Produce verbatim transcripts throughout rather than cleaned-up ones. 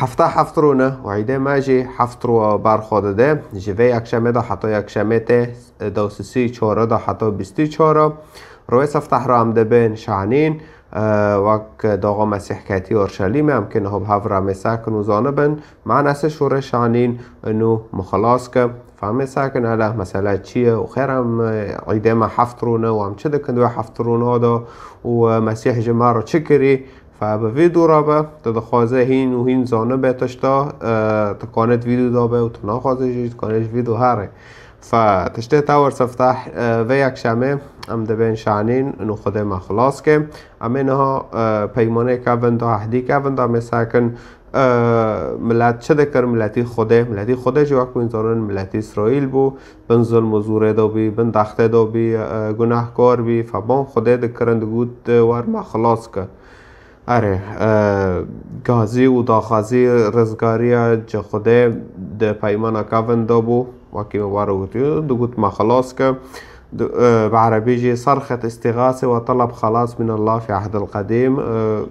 Hefta heft rûne û îdê me jî heft rû ber xwe dide. Ji vê yekşemê de heta yekşemê tê, dewsisî çore de heta bîstî çore. Rûyê sefteh re em dibên şanîn, e, wek daxa Mesîh ketî Orşelîmê, em kê niha bi hev re mêse kin û zanibin. Manasê şûrê şanîn û mi xilas ke. Fa mêse kin hele mesele çi ye û xêr em, e, îdê me heft rûne û em çi dikin di wê heft rûna de û, e, Mesîh ji me re çi kirî? Fe bi vî dû re be, tu dixwaze hîn û hîn zanibe tişta, e, tu kanê di vî dû de be û tu naxwaze jî, tu kanê ji vî dû herê. Fe tiştê te wer sefteh, e, vê yekşemê em dibên şanîn û Xwedê me xilas ke. Em ê niha, e, peymanê kevin de, ehdî kevin de mêse kin, e, milet çi dikir, miletî Xwedê, miletî Xwedê jî wek hûn zanin miletî Îsraîl bû, bin zilm û zûrê de bî, bin dextê de bî, e, gunehkar bî, fe ban Xwedê dikirin, digot, e, wer me xilas ke. Erê, e, gazî û daxwazî rizgariya ji Xwedê di peymana kevin de bû, wekî me were gotiye, digot me xilas ke. Di, e, bi erebî jî serxet îstîxasê we teleb xelas min Allah fi ehdil qedîm, e,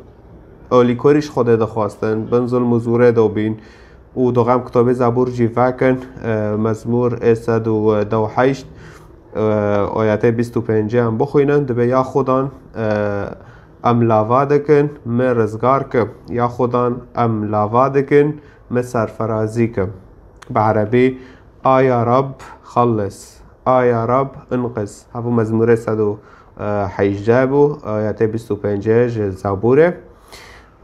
alîkorî ji Xwedê dixwastin, bin zilm û zûrê de bîn. Û doxem kitabê Zebûr jî vekin, e, Mezmûr ê sed û deh û heşt, e, ayetê bîst û pêncê em bixwînin, dibe ya Xudan, e, em lava dikin, me rizgar ki. Ya Xudan em lava dikin, me serferazî ki. Bi erebî, A ya Rab, xellis. A ya Rab, inqiz. Hevû Mezmûrê sed û hejdeh bû, ayetê bîst û pêncê ji Zebûrê.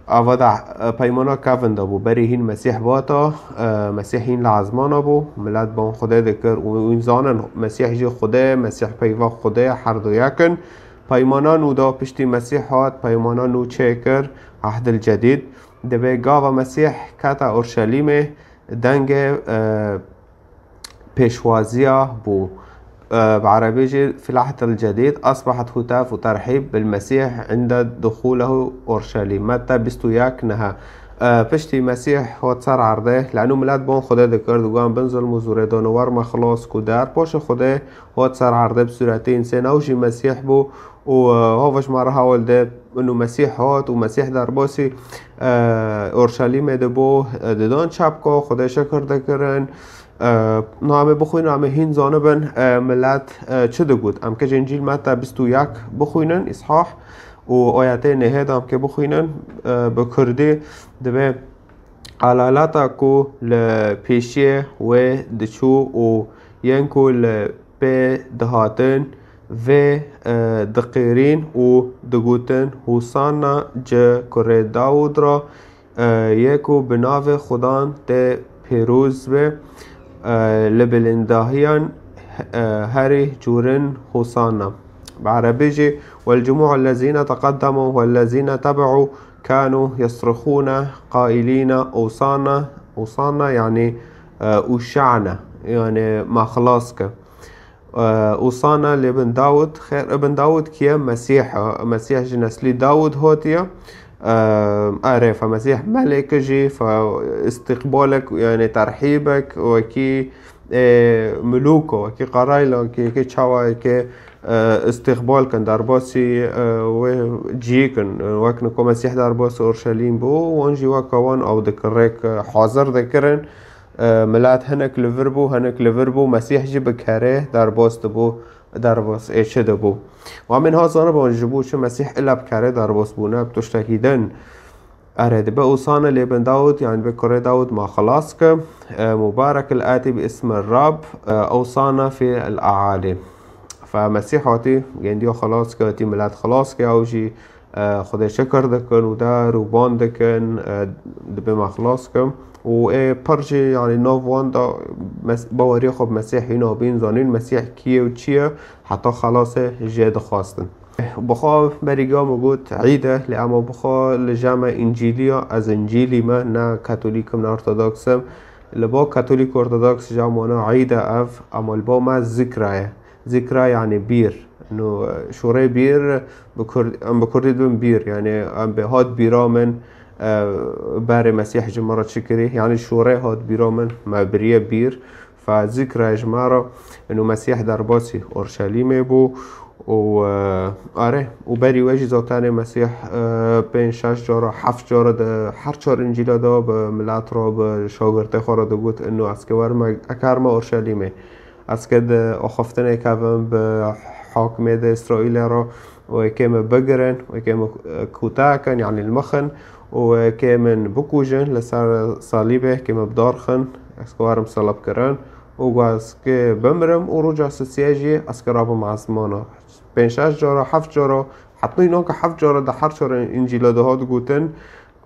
Ava da, e, peymana kevin de bû. Berî hîn Mesîh bata, e, Mesîh hîn li ezmana bû. Milet ban Xwedê dikir û hûn zanin Mesîh jî Xwedê, Mesîh peyva Xwedê, her du yek in. Peymana nû da piştî Mesîh hat, peymana nû çêkir, Ehdil Cedîd. Dibê gava Mesîh kete Orşelîmê, dengê, e, pêşwaziya bû. E, bi erebî jî في العهد الجديد أصبحت هتاف وترحيب بالمسيح عند دخوله أورشليم. Metta bîst û yek neh. E, piştî Mesîh hat ser erdê, leno milet ban Xwedê dikir, digan bin zilm û zûrê de ne wer me xilas ku der paşê Xwedê hat ser erdê bi sûretê însên, ew jî Mesîh bû û, e, hava ji me re hewl de inu Mesîh hat û Mesîh derbasî, e, Orşelîmê de bû, e, didan çepka, Xwedê şikir dikirin. E, na em ê bixwînin, em ê hîn zanibin, e, milet, e, çi digot. Em kê ji Încîl Metta bîst û yek bixwînin, îshah, û ayetê nehê de em kê bixwînin, e, bi kurdî dibe elaleta ku li pêşiyê wê diçû û yên ku li pê dihatin, vê, e, diqêrîn û digotin, Hûsanna ji kurê Dawûd re, e, yê ku bi navê Xudan tê pîroz be, e, li bilindahiyan, e, herî cûrin Hûsanna. Bi erebî jî, والجموع الذين تقدموا والذين تبعوا كانوا يصرخون قائلين أوصانا، أوصانا يعني، e, أوشعنا، yani me xilas ke. E, Usana lê bin Dawud, xêr, bin Dawud kiye? Mesîh, e, Mesîh ji neslî Dawud hatiye. E, erê, fe Mesîh melêk jî, fe îstîqbalek, yani terhîbek, wekî, e, milûko, wekî qaraylakê, yekê çawa yekê, e, îstîqbal kin, derbasî, e, wê cî kin. E, wek niko Mesîh derbasî Orşelîm bû, wan jî weka wan ew dikir, rêk, e, hazir dikirin. E, milet hinek li vir bû, hinek li vir bû, Mesîh jî bi kerê derbas dibû, derbas ê çi dibû. Wa min ha zanibûn ji bo çi Mesîh illa bi kerê derbas bûne, bi tiştekî din. Erê, dibe Usana lê bin Dawud, yani bi kurê Dawud ma xelas ke. E, Mubarek el-Atî bi ismi Rab, e, Usana fi el-Aali. Fe Mesîh hatî gendiya xelas ke, hatî milet xelas ke, ew jî, e, Xwedê şikir dikin û der û ban dikin, e, dibe me xilas kim. Û ê pir jî, yani nav wan de mes-, baweriya xwe bi Mesîh hîna bîn, zanîn Mesîh kî ye û çi ye, heta xelasê jê dixwastin. Bi xwe berî ga min got Îd e, lê ema bi xwe li cem me Încîlî ya, ez Încîlî me, ne Katolîk im, ne Ortodoks im. Li ba Katolîk Ortodoks cem wana Îd e ev, ema li ba me zikra ye. Zikra yani bîr. Ino, e, şûrê bîr bi kurd-, em bi kurdî dibin bîr. Yani em bê hat bîra min, e, berê Mesîh ji min re çi kirî. Yani şûrê hat bîra min, me biriye bîr. Fe zikra ji me re, ino Mesîh derbasî Orşelîmê bû û, e, are, û berî wê jî zaten ê Mesîh, e, pênc şeş cara, heft cara di her çar Încîla de bi milet re, bi şagirtê xwe re digot, ino ez ke werime, eke herime Orşelîmê. Ez ke di axaftinê kevim bi hakimê di Îsraîlê re û ê ke min bigirin, û ê ke min, e, kûte kin, yanî li min xin, û ê ke min bikujin li ser salîbê, ke min bi dar xin, ez ke werim selebkirin, û got ez ke bimirim û roja sisê jî ez ke rabim ezmana. Pênc şeş cara, heft cara, heta înan ke heft cara di her çar Încîla de hat gotin,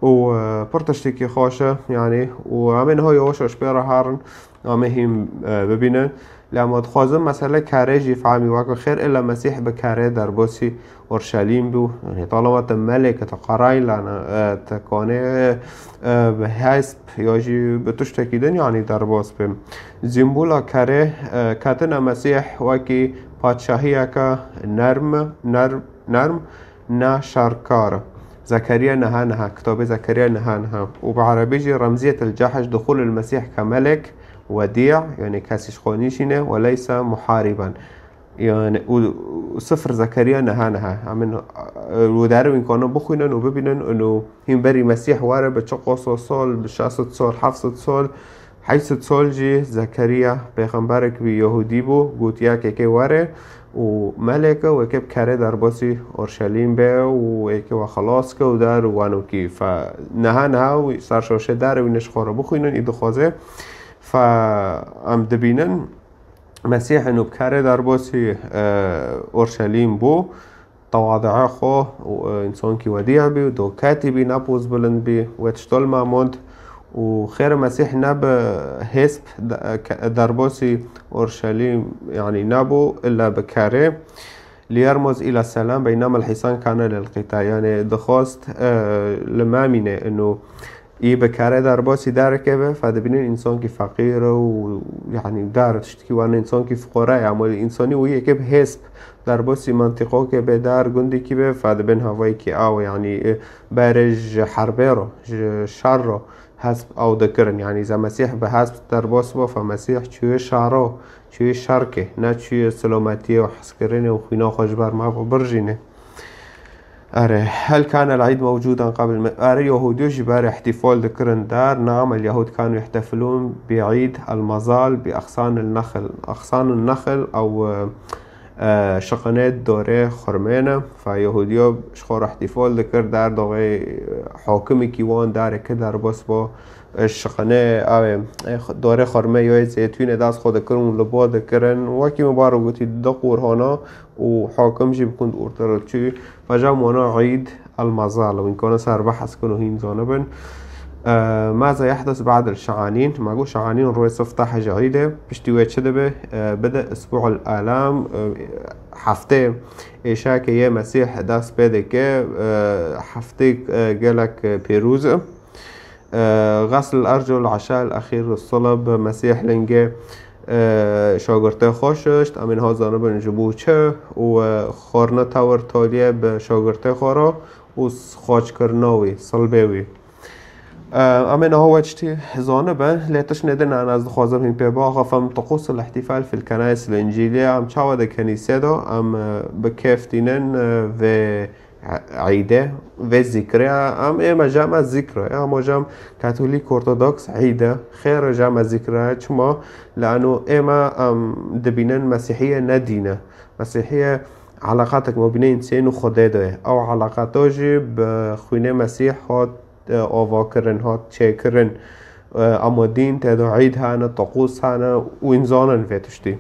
û, e, pir tiştekî xweş e, yanî, û em ê niha yavaş yavaş pê re herin, em ê hîn, e, bibînin. Lê em dixwazin mesele kerê jî fehmî, weke xêr, illa Mesîh bi kerê derbasî Orşelîm bû. Yanî, talama te melêk e, te qerayla ne, e, te kanê, e, bi hesp ya jî bi tiştekî din, yanî, derbas bê. Zîmbola kerê, e, ketine Mesîh wekî padşahiyeke nerm, nerm, nerm, ne şerkar. Zekeriya neha neha, kitabê Zekeriya neha neha. Û bi erebî jî remziyetel cehş, duxul el Mesîh ke melek, wedî, yanî kesî ji xwe nîşîne, we leysa muhariben. Yanî, û, û sifir Zekeriya neha neha. Em ê, û derewîn kanin bixwînin û bibînin, û hîn berî Mesîh were bi çiqas sal, bi şeş sed sal, heft sed sal, heyt sed sal jî Zekeriya pêxemberek wî Yahûdî bû, gotiye ke kê were û meleke wê ke bi kerê derbasî Orşelîm be û ê ke we xelas ke û der û wanokî. Fe neha neha wî ser şaşê derewîne ji xwe re bixwînin, î dixwaze. Fe em dibînin Mesîh ino bi kerê derbasî, e, Orşelîm bû. Tewadu'a xwe û, e, însankî wedî bî û doketî bî, ne poz bilind bî, wê tişta li me mond. Û xêr Mesîh ne bi hêsp de-, ke-, derbasî Orşelîm, yanî nebû, illa bi kerê. Liyermuz ila selam, beynamel hisan kane lil qita. Yanî dixwast, e, li me mîne ino. Î bi kerê derbasî derkeve, fe dibînin însankî feqîr e û, yanî, der tiştekî wan, însankî fuqara ye, ama însanî wî yekê bi hêsp derbasî mentiqokê bê der, gundekî bê, fe dibin havayekî aw, yanî, e, berê ji herbê re, ji şer re hesp aw dikirin. Yanî, ze Mesîh bi hesp derbas bo, fe Mesîh çûye şaro, çûye şerkê, ne çûye silometiyê û hezkirinê û xwîna xwe ji ber me ve birjîne. Erê, hel kane el-Eid mewcudan qabl me-, erê, Yahûdiyo jî berê ihtifal dikirin der, naam, el-Yahûd kanu yehtefilûn bi Eid el-Mazal bi axsan el-Nexil. Axsan el-Nexil ew, e, e, şiqinê dorê xurmê ne. Fe Yahûdiyo ji xwe re ihtifal dikir der, doxê, e, hakimekî wan derê kir derbas bo, e, şiqinê, ew ê, e, dorê xurmê yo yê zeytûnê dest xwe dikirin û li bo dikirin. Wekî min bar gotî, di qurhana û hakim jî bi kund orte re çû. Fe cem wana Eid el-Mazal, wîn kane ser behs kin û hîn zanibin. E, maza yehdes ba'd el-şe'anîn? Ma got şe'anîn rûyê sifteh ji Eidê, piştî wê çi dibe? E, bide isbu el-alam, e, heftê êşakê yê Mesîh dest pê dike, e, heftê, e, gelek, e, pêrûz e. E, xesl ercul, eşa el-exîr, sulb, Mesîh lingê, e, şagirtê xwe şişt, em ê niha zanibin ji bo çi, û, e, xwarina tewr taliye bi şagirtê xwe re û s-, xaçkirina wî, silbê wî. E, em ê niha we tiştî zanibin, lê tiştê din ez dixwazim hîn pê biaxifim, tiqûs el-ihtifal fil kenais el-încîliye, em çawa di kenîsê de, em, e, bi kêf tînin, e, vê Eîdê, vê zikre, em ême cem e zikre, ya, ama cem Katolîk Ortodoks Eîd e, xêr e cem e zikre, çima? Lano ême em dibînin Mesîhiye ne dîn e. Mesîhiye eleqatek mabînê însanî û Xwedê de ye. Ew eleqato jî bi xwînê Mesîh hat, e, avakirin, hat çêkirin. E, ama dîn tê de Eîd hene, tiqûs hene û înzanin vê tiştî.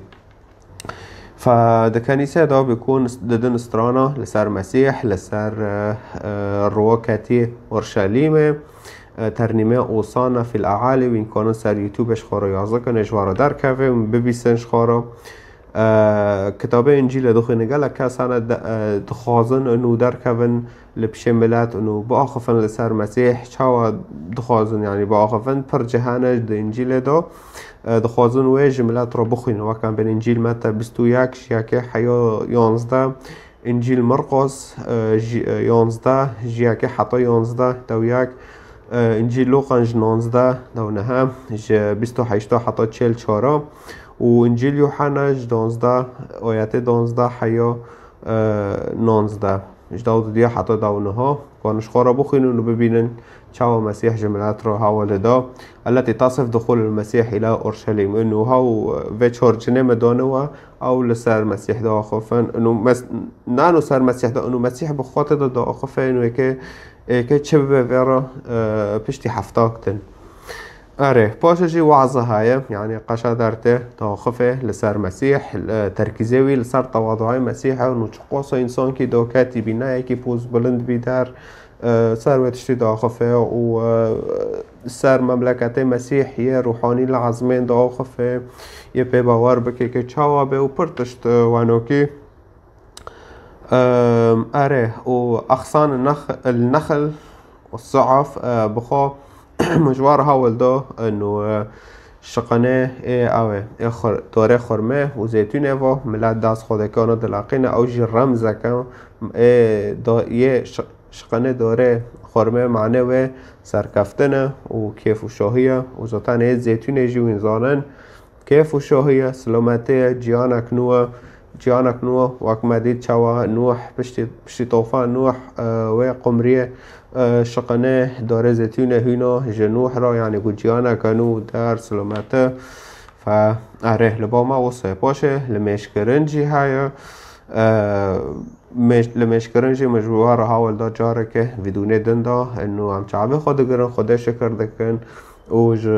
Fe di kenîsê de bikûn didin strana li ser Mesîh, li ser, e, e, rû ketî Orşelîmê, e, ternîmê Osana fil Eali, wîn kanin ser YouTube ji xwe re yazî kin, ji we re derkeve, wîn bibîsin ji xwe re. E, kitabê Încîlê dixwînin, gelek kes hene de, e, dixwazin û derkevin li pişê milet û biaxifin li ser Mesîh, çawa dixwazin, yanî biaxifin, pir cih hene di Încîlê de, e, dixwazin wê ji milet re bixwînin. Wek em bên Încîl Mete bîst û yek, ji yekê heya yanzdeh, Încîl Mirqos, e, ji, e, yanzdeh, ji yekê heta yanzdeh, dew yek, e, Încîl Luqan ji nonzdeh, dew nehe, ji bîst û heşta heta çêl çara, û Încîl Yuhanna ji danzdeh, ayetê danzdeh heya, e, nonzdeh. Ji daw didiya heta daw niha. Wan ji xwe re bixwînin û bibînin çawa Mesîh ji milet re hewl dida. التي تصف دخول المسيح إلى أورشليم. Û hew vê çor cinê me dane we, ew li ser Mesîh diaxifin. Û mes-, nano ser Mesîh de, û Mesîh bi xwe tê de diaxife, û êke, êke çi bibe vê re, e, piştî hefta kitin. Erê, paşê jî waza heye, yanî qeşa dertê, taxifê li ser Mesîh, li terkîzê wî li ser tewaduayê Mesîh e û çiqasa însankî doketî bî, ne yekî poz bilind bî der, e, ser wê tiştî daxifê û, e, ser memleketê Mesîh yê ruhanî li ezmên daxifê, yê pê bawer bike ke çawa be û pir tişt, e, wenokî. Em, erê, û exsan nex-, el-nexl û suaf, e, bi xwe mijwar hewil da, û, e, şiqinê ê ew ê, ê xur-, dorê xurmê û zeytûnê vo, milet dest xwe dikano dilaqîne, ew jî remzeke ê do-, yê şi-, şiqinê dorê xurmê mane wê serkeftine û kêf û şahiye û zaten ê zeytûnê jî wîn zanin. Kêf û şohiye, silometê ye, ciyanek nû e. Ciyanek nû e, wek me dît çawa Nûh piştî, piştî tofan Nûh, e, wê qumriyê, e, şiqinê, dorê zeytûnê hîno ji Nûh re, yanî ku ciyaneke nû der, silomete. Fe, erê, li ba me wisa ye. Paşê limêjkirin jî heye. E, mêj-, limêjkirin jî min ji we re hewl da careke vîdûnê din da. Û em çavê xwe digirin, Xwedê şikir dikin. û ji,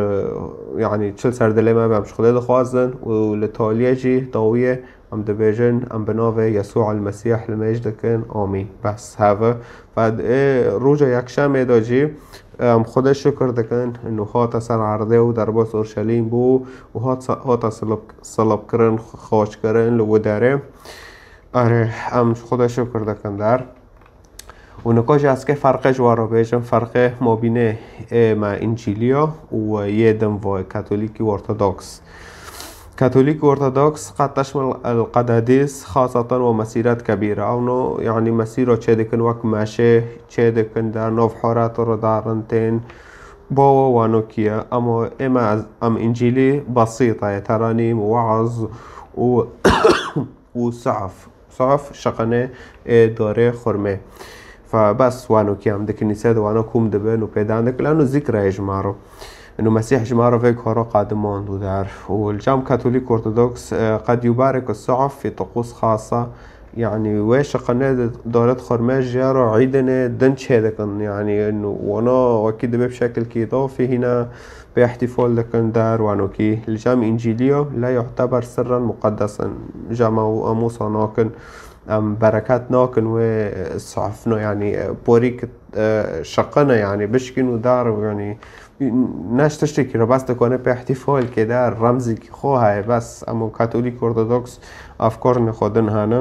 yanî çi li ser dilê me be, em ji Xwedê dixwazin û li taliyê jî dawiyê em dibêjin, em bi navê Yesû el Mesîh limêj dikin. Amîn. Bes, heve. Ve ê roja yekşemê de jî em Xwedê şikir dikin, û hate ser erdê û derbas Orşelîm bû û hat, hate silib, silibkirin, xaçkirin li wî derê. Erê, em ji Xwedê şikir dikin der. Û nika jî ez kê ferqê ji we re bêjim, ferqê mabînê ê me Încîliya û yê din ve Katolîkî Ortodoks. Katolîkî Ortodoks قد تشمل القداديس خاصة ومسيرات كبيرة. Ewno, yanî mesîra çê dikin wek meşê çê dikin der nav horat re darin tên. Bawa wanokiye. Ama ê me ez, em Încîlî besît e, teranîm, weaz û û suhuf. Suhuf şiqinê ê dorê xurmê. Fe bes wano kî em di kinîse de wano kûm dibin û pêdan dikin, eno zikra ye ji ma ro. Eno Mesîh ji ma ro vê karo qadimand û der. Û li cam Katolîk Ortodoks, e, qed yubarek suhuf fi tuqûs xasa. Yanî wê şiqinê di dorê xurmê ji ya ro îdinê din çê dikin. Yanî eno wano wekî dibe bi şekilkî dofî hîna pê îhtîfal dikin der wanokî. Li cem Încîliyo la yu'teber sirran muqeddesan. Cem ew em wisa nakin, em bereket nakin wê, e, safno, yanî, e, porîk, e, şiqine, yanî bişkin û dar, yanî ne ji tiştekî re bes dikane pê îhtîfal kê der, remzîkî xwe heye, bes em û Katolîk Ortodoks afkarine xwe din hene.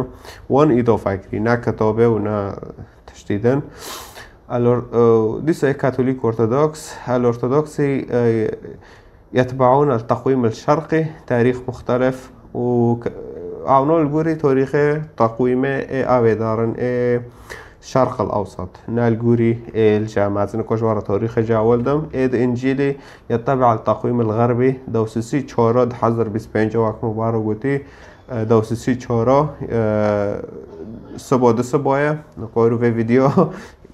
Wan îdofa kirî, ne kitabê û ne tiştî din. Alor, e, dîsa Katolîk Ortodoks, el Ortodoksî, e, يتبعون التقويم الشرقي، تاريخ مختلف û k-, awno li gorî tarîxê teqwîmê ê avê darin ê Şerq el Ewsat. Ne li gorî ê li cem ez niko ji we re tarîxê cawil dim. Ê di Încîlî يتبع التقويم الغربي، dewsisî çara di hezar bîst pênc wek Mubarek gotî, e, dewsisî çara, e, sibo di sibo ye. Niko vê vîdeo,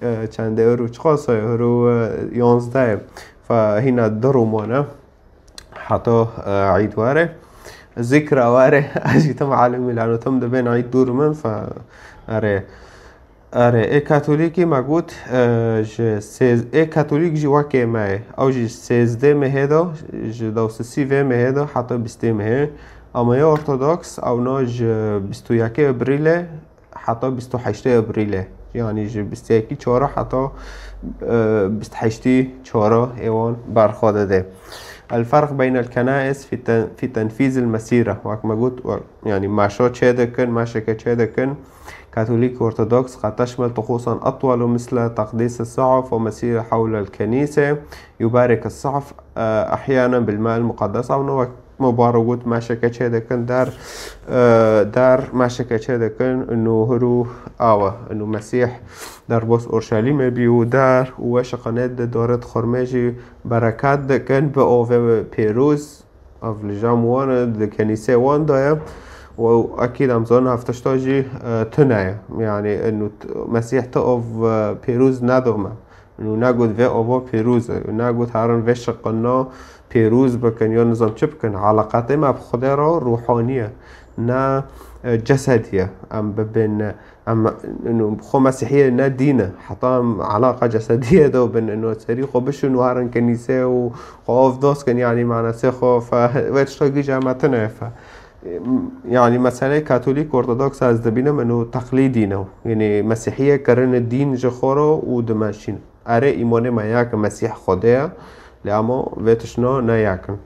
e, çendê euro çiqas e? Euro, e, yanzdeh ye. Fe hîna du roman e. Heta, e, îd were. Zikra were. Ez jî tim alimî lano tim dibên îd dûr min. Fe erê. Erê, ê Katolîkî me got, e, ji sêz-, ê Katolîk jî wekê me ye. Ew jî sêzdê mehê de, ji dewsisî vê mehê de heta bîstê mehê. Ama ya Ortodoks, ewna ji bîst û yekê Ebrîlê heta bîst û heştê Ebrîlê. Yanî ji bîst û yekê çara heta, e, bîst û heştê çara ê wan berxwe dide. الفرق بين الكنائس في تن-، في تنفيذ المسيرة. Wek me got, we-, yanî meşa çê dikin, meşeke çê dikin. Katolîk Ortodoks قد تشمل طقوسا أطول مثل تقديس الصحف ومسيرة حول الكنيسة، يبارك الصحف، آه، أحيانا بالماء المقدس. Ewno wek Mubarek got meşeke çê dikin der, e, der meşeke çê dikin, ino hiru awe, ino Mesîh derbas Orşelîmê bî û der û wê şiqinê di dorê xurmê jî bereket dikin bi ovê pêroz. Ev li cem wan e, di kenîsê wan de ye. و اكيد em zanin hevtişta jî e, tune ye. Yani inu Mesîh ti av e, pêrûz nedome. Inu negot vê ava pêrûz e. Negot herin vê şiqina pêrûz bikin ya nizam çi bikin. Eleqetê me bi Xwedê re ruhanî ye. Ne e, cesedî ye. Em bibên em inu xwe Mesîhiyê ne dîn e. Heta em eleqa cesedî ye de bin. Inu serî xwe bişin û herin kenîse û xwe av das kin. Yani manasê xwe fe, vê tişta gîja me tune ye fe. Yani meseleyê Katolîk, Ortodoks ez dibînim ino teqlîdî ne. Yani Mesîhiyê kirine dîn ji xwe re û dimeşîn. Erê îmanê me yek e, Mesîh Xwedê ye. Lê ama vê tiştna ne yek in.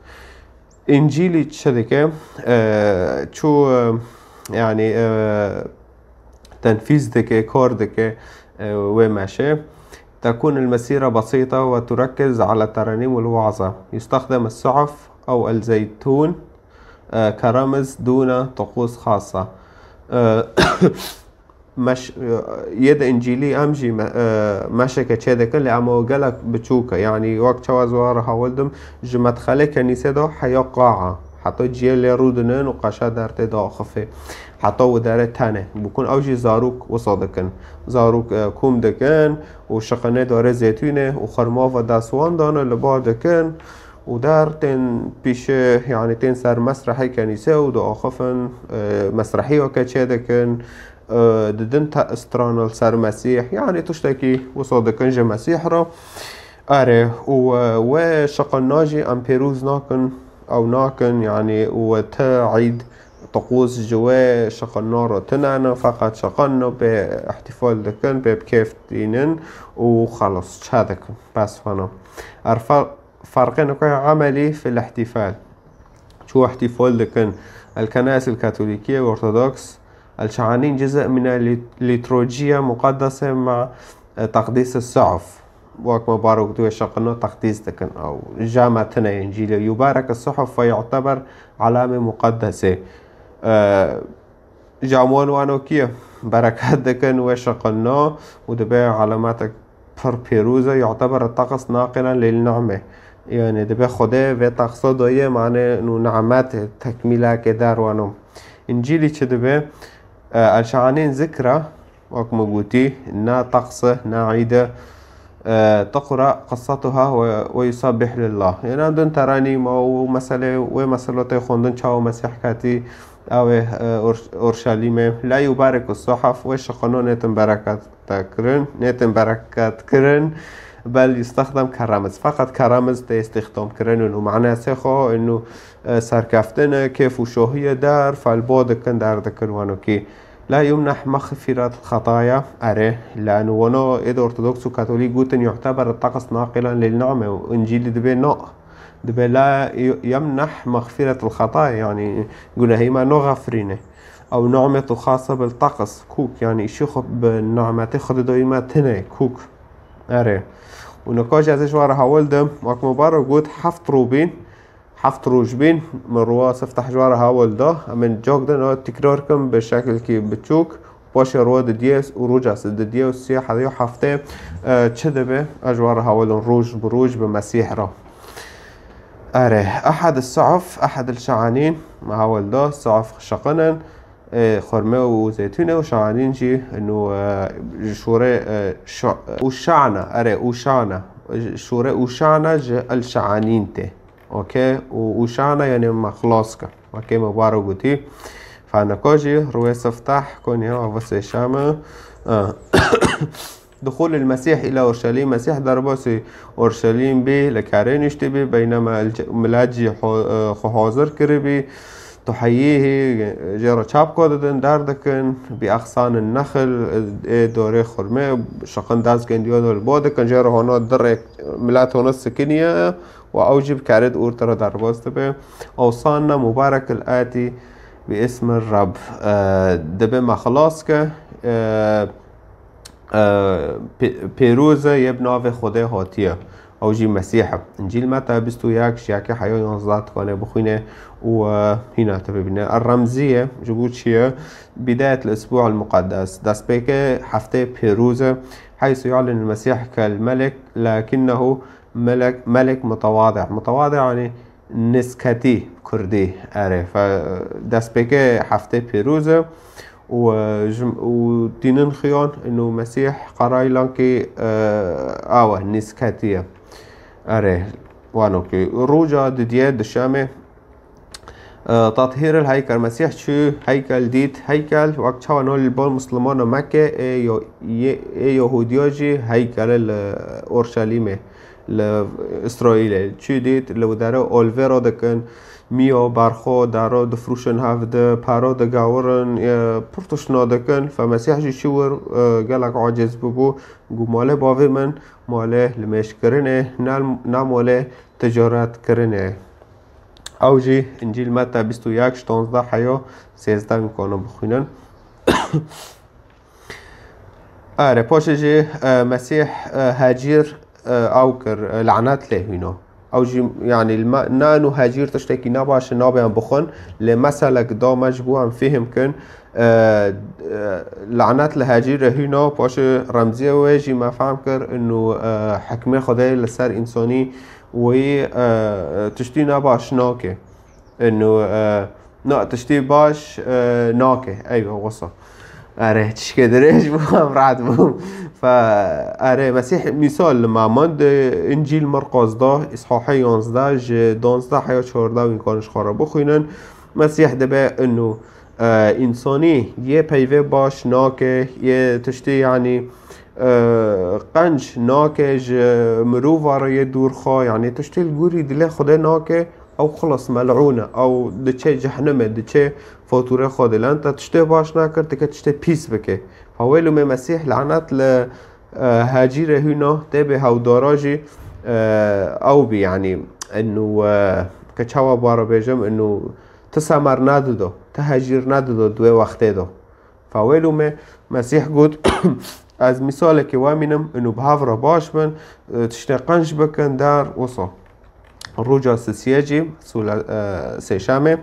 Încîlî çi dike? E, çû e, yani e, tenfîz dike, kar dike e, wê meşê. تكون المسيرة بسيطة وتركز على الترانيم والوعظة. يستخدم السعف أو الزيتون آه، كرمز دون طقوس خاصة. آه، مش yê di Încîlî em jî me- e, meşeke çê dikin, lê em o gelek biçûk e. Yani wek çawa ez wara hewil dim, ji medxelê kenîsê de heya qa'a. Heta ciyê lê rûdinin û qeşa dertê daxifê. Heta wi derê tenê. Bikun ew jî zarok wisa dikin. Zarok e, kûm dikin û şiqinê darê zêtûnê û xirmava dest wan dane li ba dikin. û der tên pîşê, yani tên ser mesrehê kenîse û diaxifin, e, mesrehiyeke çê dikin, e, didin te strana li ser Mesîh, yani tiştekî wisa dikin ji Mesîh re. Erê, û e, wê şiqina jî em pêrûz nakin, ew nakin, yani û te îd tiqûs ji wê şiqina re tune ne, feqet şiqin ne, pê îhtîfal dikin, pê bi kêf tînin û xelas çe dikin. Bes fena. Erfa Ferqê nukay emelî fil ihtifal. Çû ihtifal dikin. El kenais el Katolikiye Ortodoks. El şanin ciz'e min el liturjiye muqaddese ma e, taqdis el suhuf. Wek me barok duê şaqino taqdis dikin. Ew jame tine Încîlê. Yubarek el suhuf ve yu'teber alame muqaddese. E, Ji wan wano kiye bereket dikin wê şiqilna û dibe alametek pir pêrûz e, yu'teber teqis naqilan lil ni'me. Yani dibe Xwedê vê teqsa daye mane nû ni'met tekmîleke der wano. Încîlî çi dibe? E, El şanên zikra, wek min gotî, ne teqs e, ne îd e. E, tuqra qissetuha ve, ve yusabbih lillah. Yani em din teranîma û mesele, wê meselotê xwendin çawa Mesîh ketî, Ew ê, e, Or-, Orşelîmê. La yubarik suhuf, wê şiqino nêtin bereket kirin, nêtin bereket kirin, bel yistexdem keremiz. Feqet keremiz tê îstîxdam kirin û manasê xwe û, e, serkeftine, kêf û şohiye der, felbo dikin, der dikin wano kî. La yumnah mexfiret xetaya, erê, la û wano êd Ortodoks û Katolîk gotin yu'teber teqs naqilan lil name û Încîlî dibê no. Dibe la yemneh mexfiret el xetaya, yani gunehê me naxefirîne. Ew ni'met xasa bil teqs, kûk, yani îşî xwe bi ni'metê Xwedê dayî me tine, kûk. Erê. Û nika jî ez ê ji we re hewil dim, wek me baro got, heft rû bîn, heft roj bîn, min rûwa sifteh ji we re hewil da, em ên cok din, ew tikrar kim bi şekilkî biçûk, Paşê rûwa didiye û roja se didiye û sê hediyo heftê, e, çi dibe? Ez ji we re hewilin roj bi roj bi Mesîh re. Erê, ehed suhuf, ehed şanîn, me hewil da, suhuf şiqin in, e, xurme û zeytûne û şanîn jî, nû, e, ji şûrê, e, şu-, û şana, erê, û şana, şûrê û şana ji el şanîn tê. Okey? Û, û şana, yani me xilas kir. Wekê me baro gotî. Feneka jî rûyê sifteh, Konya, Avusê Şam e. Ah. Dixûl el Mesîh îla Orşelîm. Mesîh derbasî Orşelîm bî, li kerê niştî bî, beynema el-, milet jî ho-, e, xwe hazir kiribî. Tuheyîhî, jê re çapka didin, derdikin, bi exsanin nexil, ê dorê xurme, şiqin dest gendiyo li bo dikin, jê re hona dirê milet hona sikiniye, û ew jî bi kerê di orte re derbas dibe. Ewsanna mubarekil atî bi ismi Rab. E, dibe me xilas ke, e, e, pê-, pêroz e yê bi navê Xwedê hatiye. Ew jî Mesîh e. Încîl Meta bîst û yek ji yekê heya yanzdeh dikanê bixwîne û, e, hîna te bibîne. Er remziye, ji bo çi ye? Bidayet el-isbu' el-muqaddes. Destpêkê heftê pêroz e. Heysu yu'len el-Mesîh kel melek, lakinnehu melek, melek mutewadi'. Mutewadi' yani Nisketî kurdî. Erê, fe-, destpêkê heftê pîroz e û, e, ji, û tînin xiyan inu Mesîh qeraylankî, e, awe, nisketî ye. Erê, wano ki roja didiye dişemê, e, tathîr el heykel, Mesîh çû heykel dît, heykel wek çawa nol li bal Muslimana Mekke ê yo-, yê, ê Yahudiya jî heykel li Orşelîmê, li Îsraîlê. Çû dît, li dere olvêra dikin, miya berxo, dero difrûşin hev di, pero digewirin, e, pir tiştna dikin. Fe Mesîh jî çû wir, e, gelek aciz bibû, got, malê bavê min, malê limêjkirinê, ne, ne malê ticaret kirinê. Ew jî Încîl Meta bîst û yek, şonzde heya sêzdeh nikane bixwînin. Erê, paşê jî, e, Mesîh, e, hecîr, e, ew kir, e, lanet lê hîna. Ew jî, yanî, li me, ne inu hecîr tiştekî nebaş e, nabe em bixwin, lê meselek da me ji bo em fêhm kin, e, e, lanet li hecîrê hîna, paşê remziye wê jî me fehm kir, inu, e, hikmê Xwedê li ser însanî wî, e, tiştî nebaş nake. Inu, e, na, tiştî baş, e, nake. Eywa, wisa. Erê, tişkê dirêj bû, em rehet bû. Fe, erê, Mesîh mîsal li me man di Încîl Mirqas da, îshahê yanzdeh ji danzdeh heya çardeh wî kan ji xwe re bixwînin. Mesîh dibe inu, e, însanî yê peyvê baş nake, yê tiştî, yanî, e, qenc nake ji mirova re yê dûr xwe, yanî tiştê li gorî dilê Xwedê nake, ew xilas mel'ûn e, ew diçe cehnimê, diçe fatûrê Xwedê. Lan te tiştê baş nakir, dike tiştê pîs bike. Fa wê lûmê Mesîh lanet li, e, hecîrê hûna tê bê hewdara jî, e, ew bî, yanî, inu, e, ke çawa bara bêjim, inu ti semer nedido, ti hecîr nedido di wê wextê de. Fa wê lûmê Mesîh got, ez mîsalekê we mînim, inu bi hev re baş bin, e, tiştê qenc bikin der, wisa. Roja sisiye jî, sûle, e, sêşemê,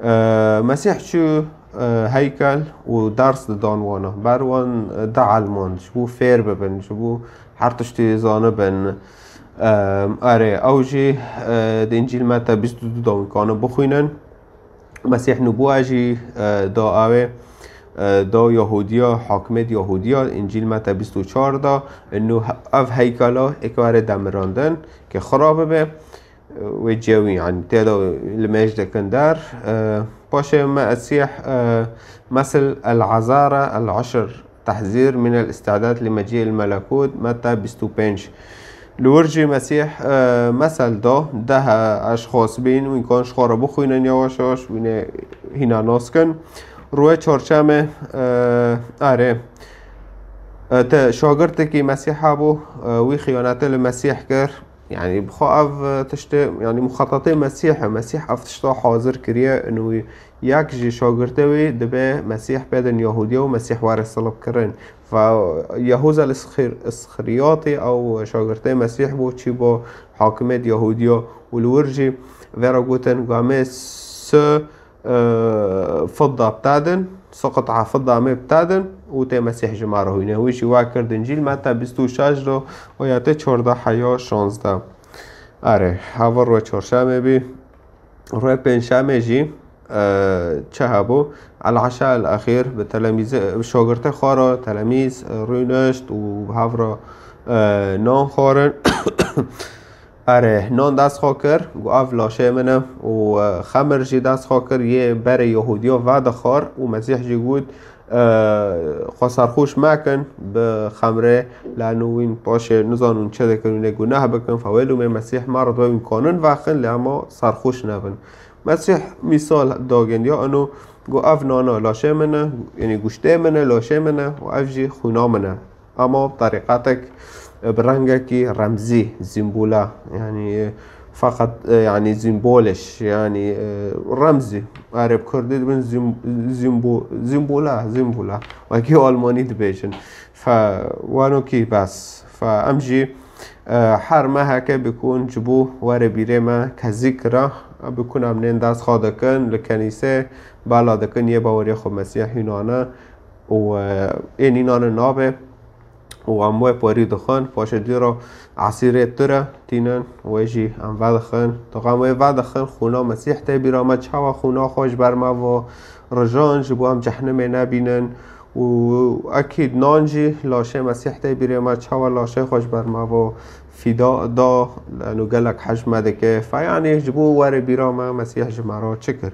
e, Mesîh çû, e, heykel û ders didan wana. Ber wan, e, di elmand, ji bo fêr bibin, ji bo her tiştî zanibin. E, erê, ew jî, e, di Încîl Meta bîst û du de wî kane bixwînin. Mesîh nûbûa jî, e, da awê, e, da Yahudiya, hakimêt Yahudiya, Încîl Meta bîst û çar da, inu ev heykala ê ke were demirandin, ke xira bibe, e, wê cewî, yanî tê de limêj dikin der. E, paşê Mesîh, e, mesil el-azara el-eşr, Tehzîr min el-îstîdad li mecî el-melekût, Meta bîst û pênc. Li wir jî Mesîh, e, mesel da, deh eşxas bîn, wîn kan ji xwe re bixwînin yawaş yawaş, wînê hîna nas kin. Rûyê çarşemê, e, erê, e, te şagirtekî Mesîha bû, e, wî xiyanetê li Mesîh kir. Yanî, bi xwe ev, e, tiştê, yanî, muxetetê Mesîh e. Mesîh ev tişta hazir kiriye, inu yek ji şagirtê wî dibe Mesîh bêdin Yahudiya û Mesîh were silib kirin. Ve Yahûza Îsxir-, Îsxiriyatî ew şagirtê Mesîh bû, çî bo hakimêt Yahudiya û li wir jî vê re gotin, gamê si e, fidda btedin, si qit'a fidda me btedin û tê Mesîh ji me re hûne. Wî jî we kir di Încîl Meta bîst û şeş de, ayetê çardeh heya şanzdeh. Erê, hava rûyê çarşemê bî. Rûyê pêncşemê jî, e, çi hebû? El-eşa el-exîr, bi telemîzê, bi şagirtê xwe re, telemîz, e, rûnişt û bi hev re, e, nan xwarin. Erê, nan dest xwe kir, got, ev laşê min e û, e, xemir jî dest xwe kir, yê berê Yahudiya vedixwar û Mesîh jî got, e, xwe serxoş mekin bi xemrê, lano wîn paşê nizanin çi dikin, wînê guneh bikin, fe wê lûmê Mesîh me re dibe wîn kanin vexin, lê ema serxoş nebin. Mesîh mîsal dagendiya, eno got, ev nana laşê min e, yanî guştê min e, laşê min e û ev jî xwîna min e. Ama bi terîqetek, e, bi rengekî remzî, sîmbola, yanî, e, feqet, e, yanî sîmboliş, yanî, e, remzî. Erê bi kurdî dibin sîm-, sîmbo-, sîmbola, sîmbola. Wekî almanî dibêjin. Fe, wano kî bes. Fe, em jî, e, her meheke bikun ji bo were bîrê me kezî kira. Bikun em nên dest xwe dikin li kenîse, bela dikin yê bawerê xwe Mesîh hînane. û, e, ê nînane nabe. û em wê porî dixwin, paşê dî re esîrê tu re tînin, wê jî em vedixin. Diqe em wê vedixin, xûna Mesîh tê bîra me, çawa xûna xwe ji ber me ve rijan, ji bo em cehnimê nebînin. Û ekîd nan jî laşê Mesîh tê bîrê me, çawa laşê xwe ji ber me ve fîda da, leno gelek hej me dike. Fe yanî ji bo were bîra me, Mesîh ji me re çi kir?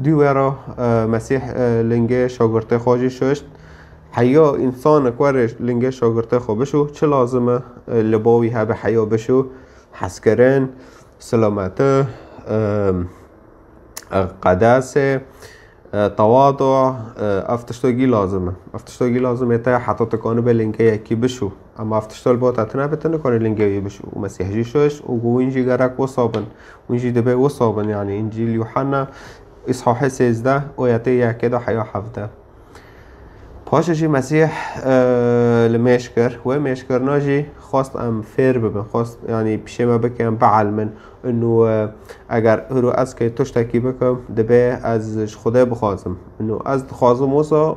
Dû wê re, e, Mesîh, e, lingê şagirtê xwe jî şuşt. Heya însanek were lingê şagirtê xwe bişo, çi lazim e, e, li ba wî hebe heya bişo? Hezkirin, silameti, e, e, qedasê, e, tewadu, e, ev tiştogî lazim e. Ev tiştogî lazim e te heta tu kanibe lingê yekî bişo. Ema ev tişto li ba te tune be, tu nikanî lingê wî bişo. Û Mesîh jî şuşt û got, wîn jî gerek wisa bin. Wîn jî dibe wisa bin, yanî Încîl Yuhanna, îshahê sêzdeh, oyetê yekê de heya hevdeh. Paşê jî Mesîh, e, li mêj kir. Wê mêjkirina jî xwest em fêr bibin, xwest, yanî, pişê me bike em bielmin. Û, e, eger hiro ez kê tiştekî bikim, dibe ez ji Xwedê bixwazim. Û ez dixwazim wisa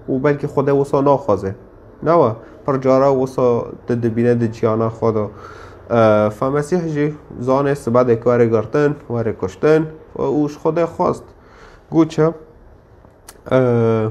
û belkî Xwedê wisa naxwaze. Nawa, pir cara wisa tu dibîne di ciyana xwe de. E, fa Mesîh jî zanê sibe dê were girtin, were kuştin û ji Xwedê xwest. Got çi? E,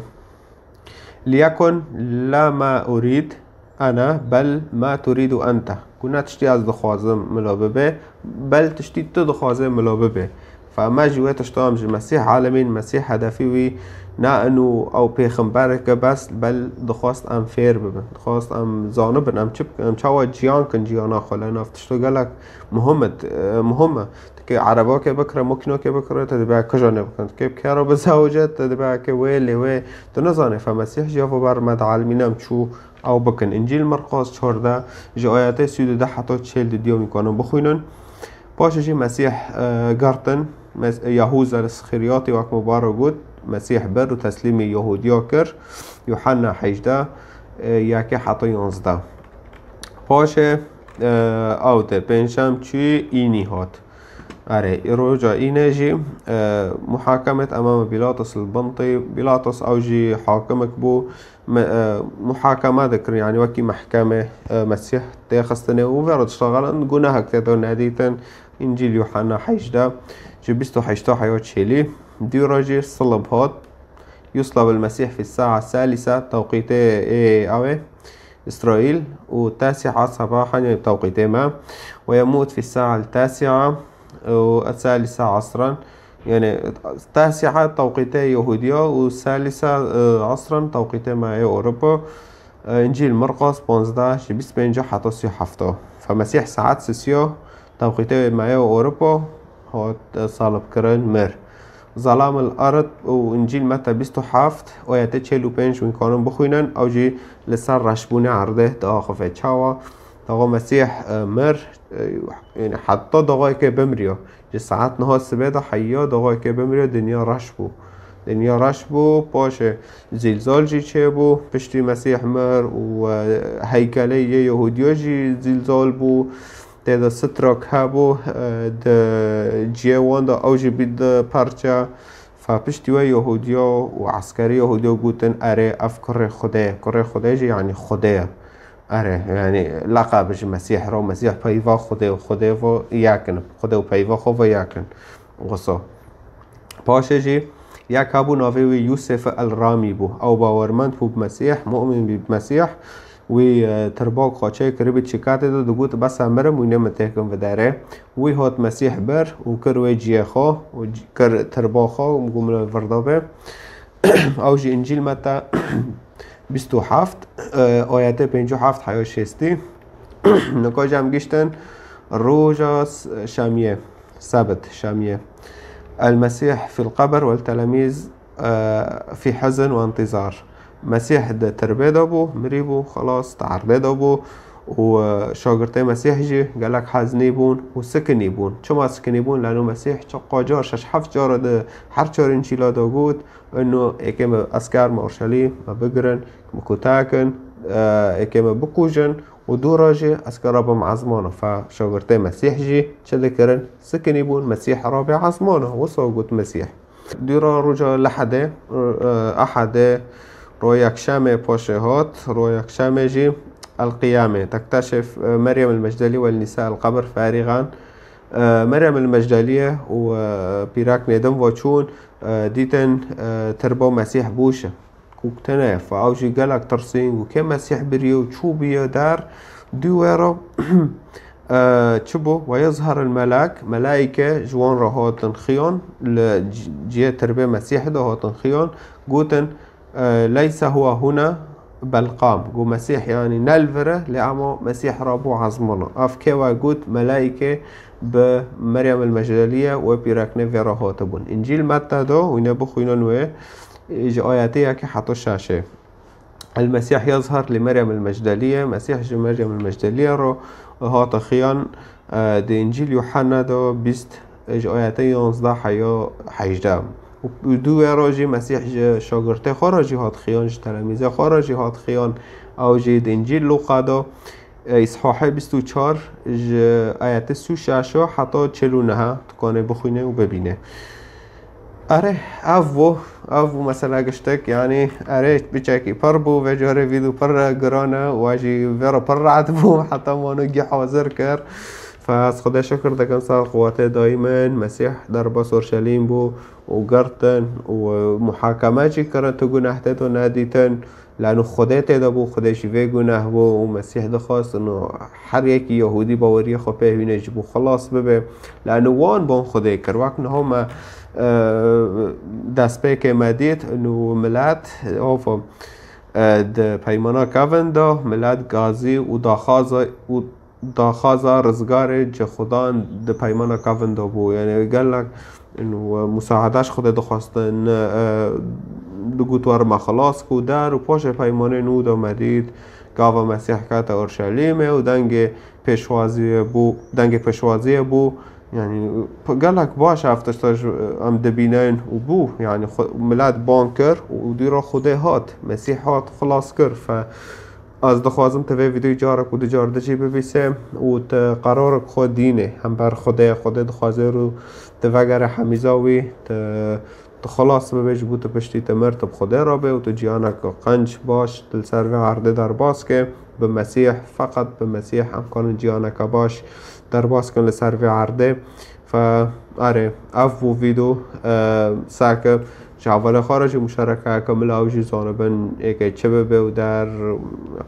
"Liyekun la ma urid ana, bel ma turidu ente." Got, ne tiştî ez dixwazim milo bibe, bel tiştî tu dixwaze milo bibe. Fa me jî wê tişta em ji Mesîh alemîn, Mesîh hedefî wî ne inu ew pêxembereke bes, bel dixwest em fêr bibin. Dixwest em zanibin, em çi bikin, em çawa ciyan kin ciyana xwe. Lê nav tişto gelek muhim e, e, muhim e. Dikê erebakê bikire, makînakê bikire, te dibe kija nê bikin. Dikê bi kera bizewicê, te dibe ke wê lê wê. Tu nizanê, fe Mesîh jî ya ber me di elmî nem çû ew bikin. Încîl Mirqas çardeh, ji ayetê sî û du heta çêl û du wî kanin bixwînin. Paşê jî Mesîh, e, girtin. Mes-, Yahûza li Sixiriyatî wek me bara got, Mesîh bir û teslîmî Yahudiya kir. Yuhanna hejdeh, e, yekê heta yanzdeh. Paşê, e, ew te pêncşem çû înî hat. Erê, roja înê jî, e, muhakemet emame Pilatus li Bintî. Pilatus ew jî hakimek bû, me, e, muhakeme dikir, yanî wekî mehkeme, e, Mesîh tê xistinê û vê re diştaxelin, gunehek tê de nedîtin. Încîl Yuhanna hejdeh, ji bîst û heşta heya çêlî. Dî re jî silib hat. Yuslab el Mesîh fi sa'a salisa tewqîtê ê ew ê. إسرائيل، والتاسعة صباحا، يعني بتوقيتي ما، ويموت في الساعة التاسعة والثالثة عصرا، يعني التاسعة توقيتي يهودية والثالثة، آه، عصرا توقيتي ما، إيه، أوروبا. آه، إنجيل مرقس بونزدە، جي بيست بينجا حتى سي حفتا. فمسيح ساعات سيسيو توقيتي ما، إيه، أوروبا. هات، آه، صلب كرن مر. ظلام الأرض û Încîl Meta bîst û heft, oyetê çel û pênc wî kanin bixwînin, ew jî li ser reşbûnê erdê diaxife. Çawa? Daxa Mesîh, e, mir, e, yani heta daxayekê bimriya. Ji saet niha sibê de heya daxayekê bimriya, dinya reş bû. Dinya reş bû, paşê zîlzal jî çêbû, piştî Mesîh mir û, e, heykelê yê Yehûdiya jî zîlzal bû. Tê de strak hebû, e, di ciyê wan de ew jî bî di parça. Fa piştî we Yehûdiya û eskerê Yehûdiya gotin, "Erê, ev kurê Xwedê ye." Kurê Xwedê jî, yanî Xwedê ye. Erê, yanî leqeb ji Mesîh re, Mesîh peyva Xwedê û Xwedê ve yek in. Xwedê û peyva xwe ve yek in. Wisa. Paşê jî yek hebû navê wî Yûsef el Ramî bû. Ew bawermend bû bi Mesîh, mu'min bî bi Mesîh. Wî, e, tirbak xwe çêkiribî çikatê de digot, "Bes em mirim, wî nê min têkin viderê." Wî hat Mesîh bir û kir wê ciyê xwe û c-, kir tirba xwe û got, "Min virda be." Ew jî Încîl Meta bîst û heft, e, ayetê pêncî û heft heya şêstî. Nika jî em giştin roja s-, şemiyê, sebit, şemiyê. El Mesîh fil qebr wel telemîz, e, fî hezin û intîzar. Mesîh di tirbê de bû, mirî bû, xelas, di erdê de bû û, e, şagirtê Mesîh jî gelek heznî bûn û sikinî bûn. Çima sikinî bûn? Leno Mesîh çiqa car, şeş heft cara di her çar Încîla de got, ino êkê me esker me Orşelîm me bigirin, me kutekin, e, êkê me bikujin û dû re jî ez kira bim ezmana. Fe şagirtê Mesîh jî çi dikirin? Sikinî bûn, Mesîh rabê ezmana. Wisa got Mesîh. Dûra roja Lehedê, e, Ehedê, ro yekşemê paşê hat, ro yekşemê jî القيامة تكتشف مريم المجدلية والنساء القبر فارغا. Meryem el Mecdeliye û pîraknê din ve çûn, dîtin tirbo Mesîh bûş e. Ku tene fa ew jî gelek tirsîn, ku kê Mesîh biriye û çû biye der, dû wê re çi bû? Ve yezher el melek, melaîke ji wan re hatin xiyan, li ciyê tirbê Mesîh de hatin xiyan, gotin, Leyse huwa huna bel qam. Got Mesîh, yanî ne li vir e, lê ema Mesîh rabû ezmana. Ev kê we got? Melaîke bi Meryem el Mecdeliye û pîreknê vê re hatibûn. Încîl Metta de, hûn ê bixwînin wê, ji ayetê yekê heta şeşê. El Mesîh yezher li Meryem el Mecdeliye, Mesîh ji Meryem el Mecdeliye re hate xiyan, e, di Încîl Yuhanna de bîst, ji ayetê yanzdeh heya hejdeh. Û dû wê re jî Mesîh ji şagirtê xwe re jî hat xiyan, ji telemîzê xwe re jî hat xiyan. Ew jî di Încîl Lûqa de, e, îshahê bîst û çar ji ayetê sî û şeş heta çil û neh, tu kanê bixwîne û bibîne. Erê, ev bû, ev bû mesela giştek, yanî erê biçekî pir bû, vê carê vîdyo pir giran e, we jî vê re pir rehet bû, heta mano gî hazir kir. Fe ez Xwedê şikir dikim ser quwetê dayî min, Mesîh derbas Orşelîm bû û girtin û muhakeme jî kirin, tu guneh tê tu nedîtin. Lano Xwedê tê de bû, Xwedê jî vê guneh bû û Mesîh dixwest û her yekî Yehûdî baweriyê xwe pê hîne ji bo xilas bibe. Lano wan bon Xwedê kir. Wek niha me, e, destpêkê me dît, nû milet, of, e, di peymana kevin de milet gazî û daxwaza û daxwaza rizgarê ji Xudan di peymana kevin de bû. Yanî gelek û musaada ji Xwedê dixwestin, e, digot, "Wer me xilas ku der û paşê peymanê nû de me dît, gava Mesîh kete Orşelîmê û dengê pêşwaziyê bû, dengê pêşwaziyê bû." Yanî, p-, gelek baş ev tişta ji, em dibînin û bû. Yanî, xwe, milet ban kir û dî re Xwedê hat, Mesîh hat, xilas kir. Fe, Ez dixwazim tu vê vîdeoyê carek û du car di jî bibîse û tu qerarek xwe dînê hember Xwedê. Xwedê dixwaze û tu vegere hemîza wî, tu, tu xilas bibe ji bo tu piştî tu mir tu bi Xwedê re be û tu ciyanek qenc baş tu li ser vê erdê derbas ke. Bi Mesîh, feqet bi Mesîh em karin ciyaneke baş derbas kin li ser vê erdê. Fe, erê, ev bû vîdeo, e, seke ji hevalê xwe re jî muşerekeyeke mila ew jî zanibin êkê çi bibe û der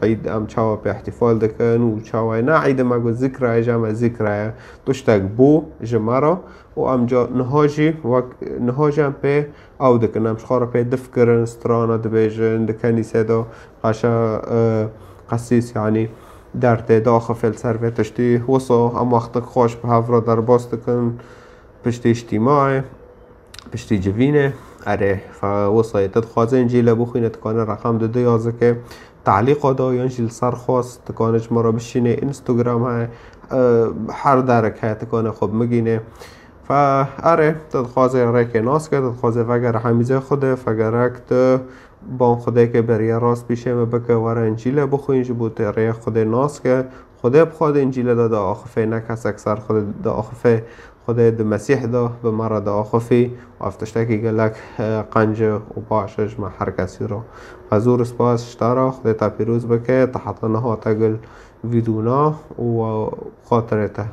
îd em çawa pê îhtîfal dikin û çawa ye. Ne îdê me got zikra ye, ji me zikra ye. Tiştek bû ji me re û em ca niha jî wek niha jî em pê ew dikin. Em ji xwe re pê dif kirin, strana dibêjin, di kenîse de qeşa, e, qesîs, yanî dertê daxifê li ser vê tiştî. Wisa em wextek xweş bi hev re derbas dikin. Piştî îctîmaê, piştî civînê, erê, fe wisa yê te dixwaze Încîlê bixwîne, tu kanê reqem di du yazikê, talîqa de yan jî li ser xwest, tu kanê ji me re bişînê, Instagram heye, e, her derek heye, tu kanê xwe bimigînê. Fe erê, tu dixwaze rêkê nas ke, tu dixwaze vegere hemîzê Xwedê, fe gerek tu ban Xwedêkê beriye rast pîşê me bike, were Încîlê bixwîn, ji bo tu rêyê Xwedê nas ke. Xwedê bi xwe di Încîlê de diaxifê, ne kesek ser Xwedê diaxifê. Xwedê di Mesîh de bi me re diaxifî û ev tiştekî gelek, e, qenc e û baş e ji me her kesî re. Ez zor spas ji te re, Xwedê te pîroz bike, te heta niha te gil vîdona û xatirê te.